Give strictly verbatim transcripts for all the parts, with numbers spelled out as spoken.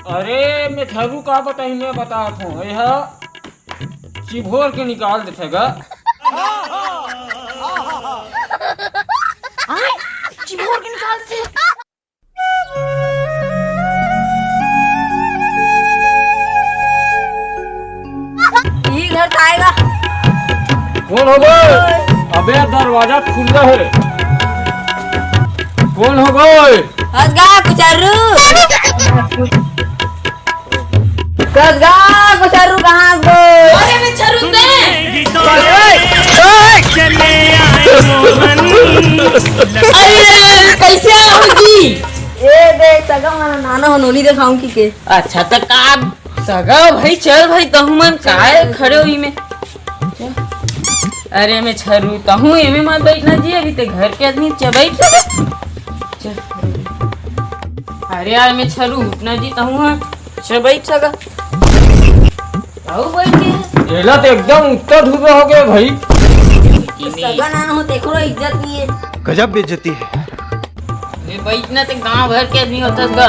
अरे मैं छरू का बताही, मैं बतात हूँ, ये चिभोर के निकाल देथे गा। आय, चिभोर के निकाल देथे। ये घर का आएगा? कौन हो गए? अबे दरवाजा खुला है। कौन हो गए? हंस गा कुचर्रू। कस गा कुचर्रू कहाँ गो? अरे मैं छरू दे। अरे कैसे हो जी? ए दे सगा मन नाना हो नोनी देखाऊं की के। अच्छा त का सगा भाई, चल भाई तहू मन काय खड़े हो इमे। अरे मैं छरू तहू एमे मत बैठना जी, अभी ते घर के आदमी च बैठ। चल। अरे यार मैं छरू उठना जी तहू हाँ। चल बैठ सगा। आओ बैठ के। एला तो एकदम उत्तर धुर्वा हो गया भाई। सगा नाना हो तेकरो इज्जत नहीं है। गजब बेइज्जती है। ये बैठना ते गांव भर के आदमी होता गा।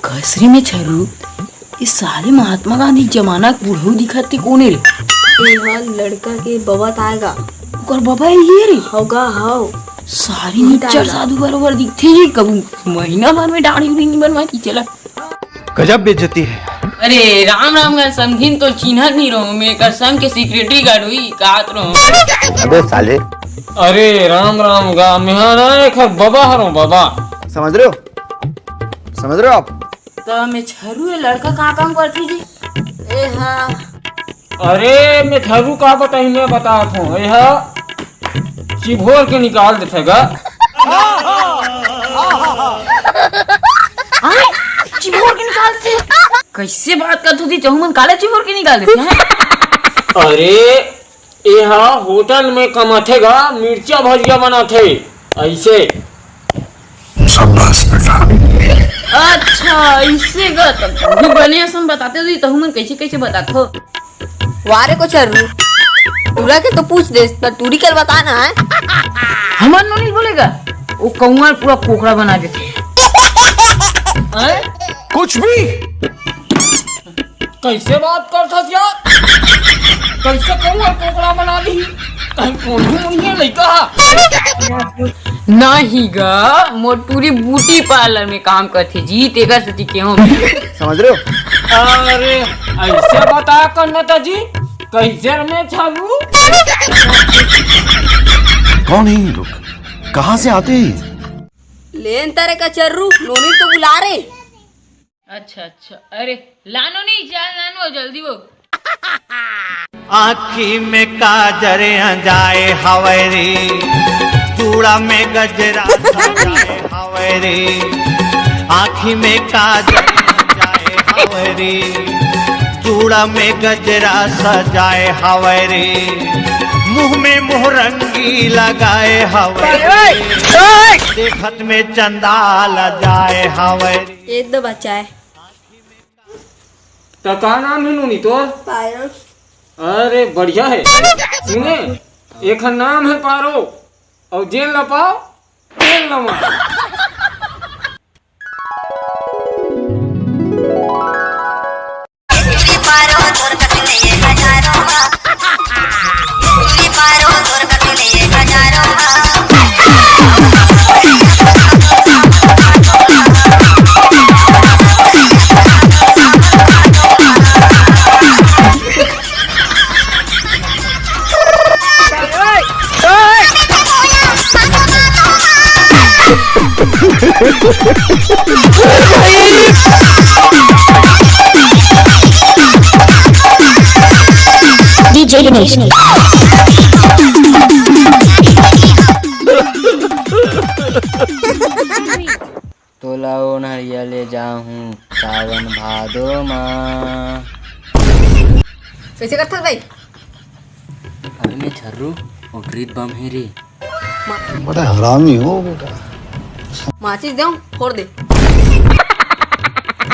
कसरी में छरू, ये साले महात्मा गांधी जमाना के बुढ़ऊ दिखत ते कोने रे? ए हा लड़का के बबा ताय गा। ओकर बबा ये रे? हव गा, हव। सारी निच्चर साधु बरोबर दिखथे ये, कभू महीना भर में दाढ़ी उड़ी नहीं बनवा की चला। गजब बेइज्जती है। अरे राम राम गा समधिन, तो चिन्हत नहीं रहूं, मैं एकर संग के सिक्योरिटी गार्ड हुई कात रहूं। अबे साले। अरे राम राम गा, मैं हा ना एकर बबा हरों बबा। समझ रहे हो? समझ रहे हो आप? त मैं छरू ये लड़का कहाँ काम करथे जी? ए हा। अरे मैं छरू का बताही, मैं बतात हूँ, ये चिभोर के निकाल देथे गा। आय, चिभोर के निकाल देथे। कैसे बात करत हो जी, तहू मन काला चिभोर के निकाल देथे हैं? अरे एहा होटल में कमाथे गा, मिर्चा भजिया बनाथे, ऐसे। शाबाश बेटा। अच्छा, ऐसे गा, तब भी बने असन बताते जी, तहू मन कैसे कैसे बतात हो? वारे कुचर्रू, टूरा के तो पूछ दे, पर टूरी के बता ना है। हमर नोनी बोलेगा, वो कौआ पूरा कोकड़ा बना देथे। हैं? कुछ भी। कैसे बात करथस यार? कैसे कहूँ कोकड़ा बना दी? कहीं कोन्हू मुनिया लइका हा? नहीं गा, मोर टूरी ब्यूटी पार्लर में काम करथे जी, तेकर सेती केहों। समझ रहे हो? अरे, ऐसे बताया करना था जी, कैसे मैं छरू? कौन है ये लोग? कहाँ से आते हैं ये? लेन तरे कुचर्रू, नोनी तो बुला रे। अच्छा अच्छा, अरे लानो नहीं, चाल लानो, जल्दी वो। आँखी में काजर जाए हवै रे, चूड़ा में गजरा सजाए हवै रे। आँखी में काजर जाए हवै रे, चूड़ा में गजरा सजाए हवै रे। मुँह में मोहरंगी लगाए हवै रे, देखत में चंदा लजाए हवै रे। एक दो बच्चा है। त का नाम हे नोनी तोर? पायल। अरे बढ़िया हे। सुने, एखर नाम हे पारो, अउ जेन ल पाव तेन ल मार। DJ Dinesh। तोला ओनहरिया ले जाहूं सावन भादो मा। कैसे करथस भाई? अरे मैं छर्रू, वो ट्रिप बम हे रे। बड़ा हरामी हो बेटा। माचिस दे, फोड़ दे।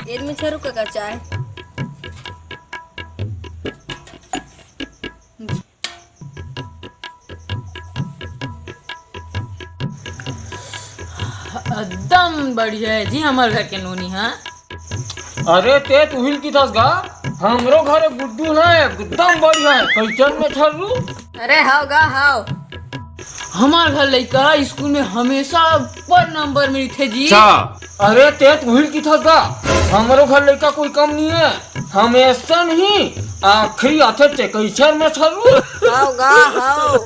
एद में छर्रू का चाय। एकदम बढ़िया हे जी हमर घर के नोनी ह। अरे ते त उहिल किथस गा, हमरो घर गुड्डू ना एकदम बढ़िया हे। कइसन में छर्रू? अरे हव गा हव। हमर घर लइका स्कूल में हमेशा ऊपर नंबर में रहिथे जी। अच्छा। अरे ते त उहिल किथस गा, हमरो घर लइका कोई कम नइ हे, हमेशा नहीं आखिरी आथे। ते कइसन में छर्रू? हव गा हव।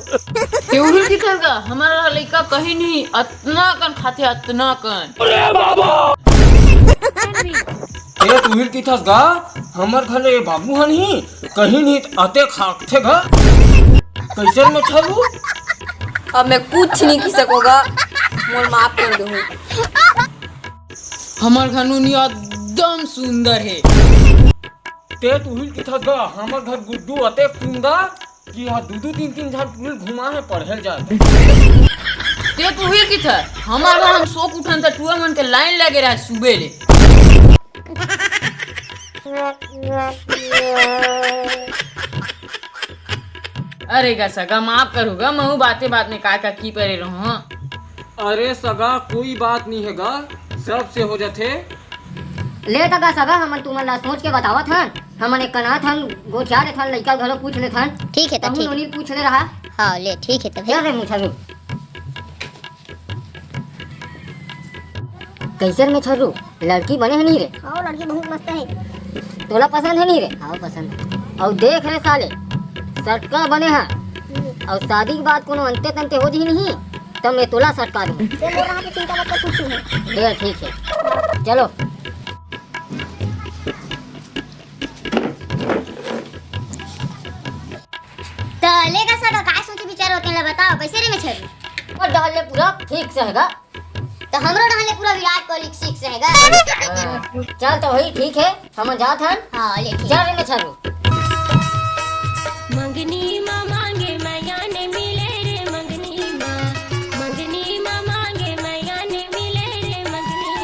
ते उहिल किथस गा, हमर घर लइका कहीं नहीं अतना कन खाथे, अतना कन। अरे बाबा। ए तुहिल किथस गा, हमर घर ले बाबू हन ही, कहीं नहीं अते खाथे गा। कइसन में छर्रू? अब मैं कुछ नहीं कहि सकों गा, मोर माफ कर दो। हमर घर नोनी एकदम सुंदर हे। ते तुहिल किथस गा, हमर घर गुड्डू अते सुंदर कि हा दू दू तीन तीन झन टूरी घुमा हे पढ़े ल जाए। ते तुहिल किथस, हमर घर हम सो के उठन त टूरा मन के लाइन लगे रहे सुबह ले। अरे गा सगा, माफ करहू गा, महू बाते बात में का का कहि परे रहों। अरे सगा, कोई बात नहीं हे गा, सबसे हो जाथे। ले त गा सगा, हमन तुमन ला सोच के बतावत हन, हमन एक कनात हन, गोठिया लेथन, लइका घलो पूछ लेथन। ठीक हे त, तहूँ ठीक। नोनी पूछ ले रहा। हाँ, ले, ठीक हे त भाई। चल रे मुछरू। कइसन में छर्रू, लड़की बने हे नहीं रे? हाँ, लड़की बहुत मस्त हे। तोला पसंद हे नहीं रे? हाँ, पसंद हे। अउ देख रे साले, सटका बने हे। हम्म। अउ शादी के बाद कोनो अंते तंते हो जही नहीं, त मैं तोला सटका दूँ। ते मोर रहा के चिंता मत कर, कुछ नहीं। ले, ठीक हे, चलो। त ले गा सगा, काय सोचे विचार हो, तेला बताओ, कइसे रे में छर्रू? मोर डहर ले पूरा ठीक से हे गा। त हमरो डहर ले पूरा विराट कोहली ठीक से हे गा। हाँ, चल त वही ठीक हे, हमन जात हन। हाँ, ले ठीक। चल रे में छर्रू।